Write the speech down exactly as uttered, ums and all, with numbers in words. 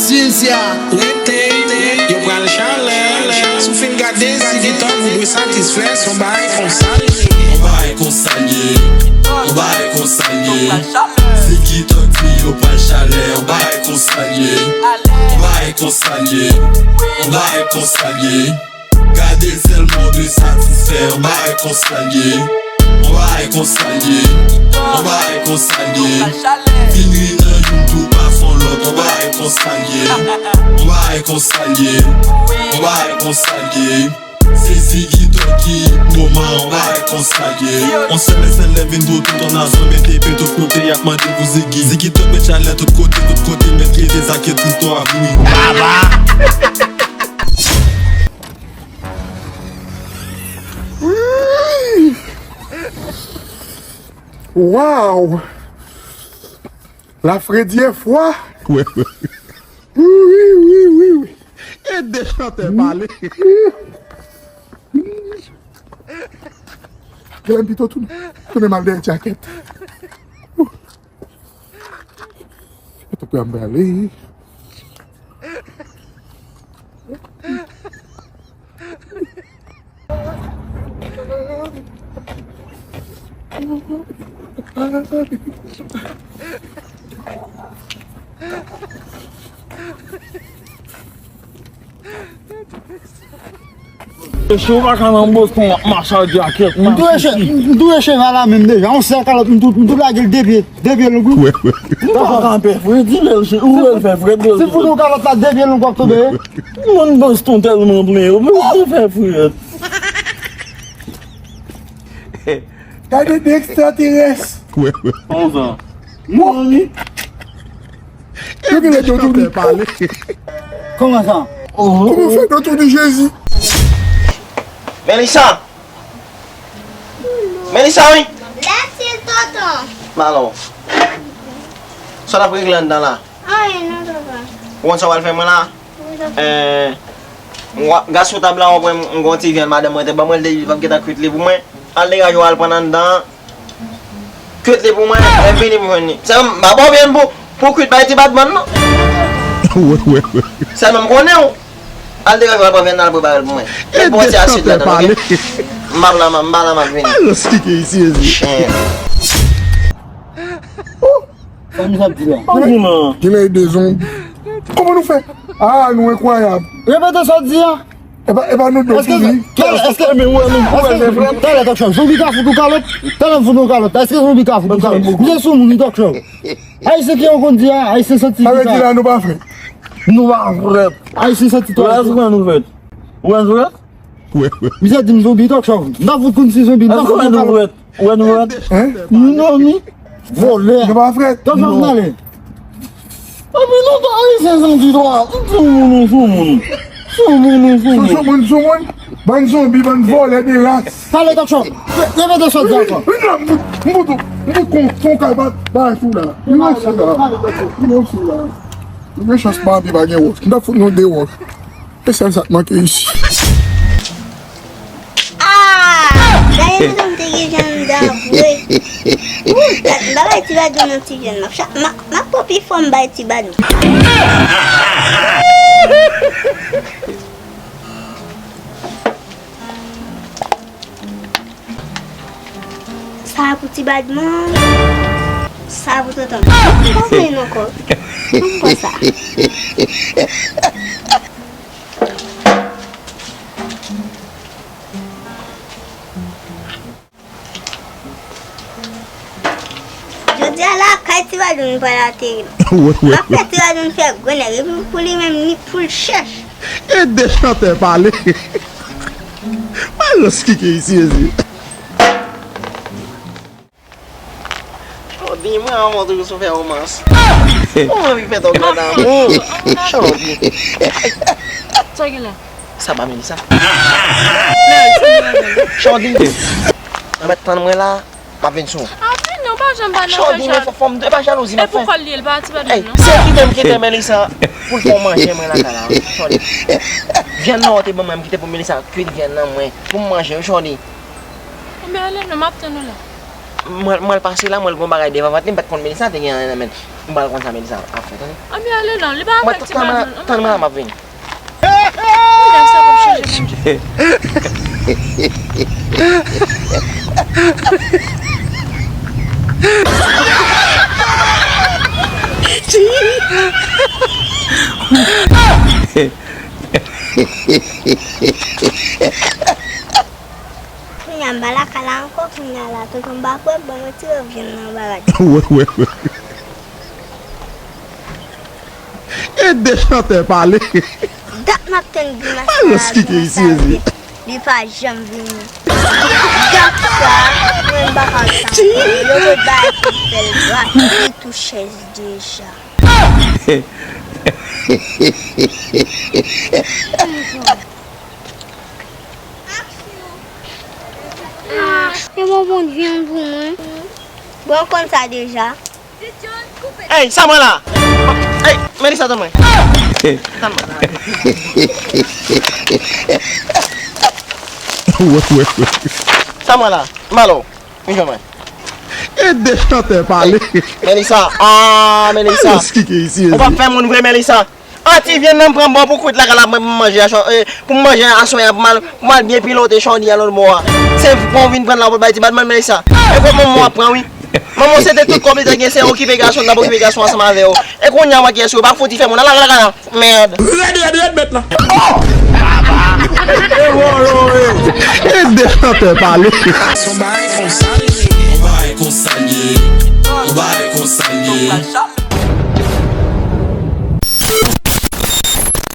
Silsya, rete, yo pral chalè. Si w fin gade Ziggy Top, ou dwe satisfè, se yon bagay konsa l ye. Yon bagay konsa l ye. Yon bagay konsa l ye. Ziggy Top di yo pral chalè. Yon bagay konsa l ye. Yon bagay konsa l ye. Yon bagay konsa l ye. Gade sèlman w dwe satisfè, yon bagay konsa l ye. Yon bagay konsa l ye. Yon bagay konsa l ye. Vin ri nan youn tou pa fon lòt, yon bagay konsa l ye. Yon bagay konsa l ye. Yon bagay konsa l ye. Se Ziggy Top ki moman, yon bagay konsa l ye. On sèl sèl lè vin pou tout on azan mete pe tout kote y ap mande pou Ziggy. Ziggy Top met chalè tout kote, tout kote met rete sa ke tout to ap ri. Baba! Wi! Waw! La fredi e fwa! Wi, wi. Wi, wi, wi, wi. E de chantè pale. Gade m pito tounen, tounen m al dèyè djakèt. Tanpri, m prale. Mesye, ou pa ka nan Boston w ap mache ak djakèt, m ap touye che-, m touye cheval la menm deja. Yon sèl kalòt, m tou, m tou lage l de pye, de pye long wi. M pa ka pè frèt, di lè l che-, ou wè l fè frèt, se pou nou kalòt la de pye long w ap tonbe. Moun Boston tèlman plen yo, men ou fè frèt. Gade de ekstraterès. Kòman sa? Mami. Yo genlè di yo toujou pale. Kòman sa? Kòman fè yo toujou di Jezi? Melissa! Melissa, wi! Lètil tonton! Malò. Sa w ap regle anndan la? Anyen non, papa. Ou konn sa w al fè mwen la? Wi, papa. Eh, w ap, gade sou tab la, w ap wè m, m gen yon ti vyann madanm mwen te ban mwen, l te di l p ap gentan kwit li pou mwen. Al degaje w al pran l anndan an. Kwit li pou mwen, lè m vini pou jwenn li. Sèlman, m pa ba w vyann pou, pou kwit bay ti badman, non. Wi, wi, wi. Sèlman m konnen w. Al degaje w al pran vyann nan, al prepare l pou mwen. E bon, ti asid ladan, oke? M pa la, m pa la, m ap vini. Al esplike isi, isi. Chen. Sa misye ap di la? Genlè e de zonbi. Kòman nou fè? Ah, nou enkwayab. Repete sa w di a. E pa, e pa nou de ki ri. Èske, èske, men ou wè nou, ou wè nou frè. Talè talk show. Zonbi ka fout ou kalòt. Talè m fout ou kalòt. Èske zonbi ka fout ou kalòt? Misye sou moun, li talk show. Ayisyen ki yo konn di a, Ayisyen santi ki ka. Sa vle di la nou pa frè. Nou pa frè. Ayisyen santi twò. Ou wè sou kòman nou fèt? Ou wè nou frè? Misye di m zonbi talk show. M ta fout konn si zonbi, m ta fout konn kalòt. Ou wè nou frèt? Hein? Non, mi. Vòlè. Nou pa frèt. Talk show, nou ale. Anpi nou pa Ayisyen santi twò. Sou moun ou sou moun. Sou moun ou sou moun. Sou moun, sou moun. Bann zonbi, bann vòlè de ras. Pale talk show. Repete sa w di ankò. Vin la, m fout, m fout, m fout kon, kon kay pa, pa sou la. Vin sou la. Vin sou la. Nou gen chans Barbie pa gen wòch. M ta fout nou de wòch. E sèl sa k manke isi. Ah! Gade manzè m te gen jan m dabwe. Ou, dat m pa bay ti badou non ti jèn. M ap cha-, m ap, m ap pran pi fò m bay ti badou. Sa pou ti badman. Sa pou tonton. Konbyen ankò? Konbyen sa? Jodi a la, kay ti badman pral ateri. M ap fè ti badman fè grenèg. Epi pou li menm, ni pou l chèch. E de chantè pale. Mwen rans kike isi, ezi. Chòdi, mwen anvan toujou sou fè romans. Mwen anvi fè tòg nan damou. Chòdi. Sa gen la? Sa pa Melissa. Chòdi. Mwen mèt tann mwen la. M ap vin sou ou. Ap vini, ou pa janm pa nan fè jal. Chòdi, men fò, fò m, e pa jalouzi m ap fè. E pou kò l ye, l pa ti badou non. Se kite m kite Melissa pou l fè w manje mwen lakay la, wi. Chòdi. Vyann nan w te ban mwen, m kite pou Melissa kwit vyann nan mwen, pou m manje, wi, Chòdi. Enben, ale non, m ap tann ou la. Mwen, mwen pase la, mwen gon bagay devan vant li, m pa t konn Melissa te gen anyen nan men l. M pral konn sa Melissa ap fè, tande. Ann ale non, li pa avèk ti bal moun. Tann mwen la, m ap vini. Ou nèg sa p ap chanje menm jan. Kounye a m pa lakay la ankò, kounye a la, tonton m pa kwè, ban m retire vyann nan bagay. Wè, wè, wè. Ede chantè pale. Dat m ap tann grimas sa la, grimas sa, li pa janm vini. Dat sa, mwen m pa ka tann. Yo ret bagay pou fè l, li tou chèz deja. Ah, e bonbon vyann pou mwen. Bon, konn sa deja. Ey, sa mwen la. Ey, Melissa, tann mwen. Tann mwen. Wè, wè, wè. Sa mwen la. M ale w. Vin jwenn mwen. Ede chantè pale. Melissa, ah, Melissa. Ou p ap fè moun vre, Melissa. Ah, ti vyann nan m pran bon pou kwit lakay la pou mwen, pou m manje aswè, eh, pou m manje aswè a, pou m al, pou m al byen pilote chòdi a lòt bò a. Se pou w vin pran la pou bay ti badman, Melissa. E kot manman w ap pran, wi. Manman w se te tout kòb li te gen, se okipe gason l, l ap okipe gason ansanm avè w. E kounye a, manke sou yo, pa fouti fè moun, al lakay la, mèd. Rèd, rèd, rèd, mèt la. Ede chantè pale. Yon bagay konsa l ye. Yon bagay konsa l ye. Yon bagay konsa l ye.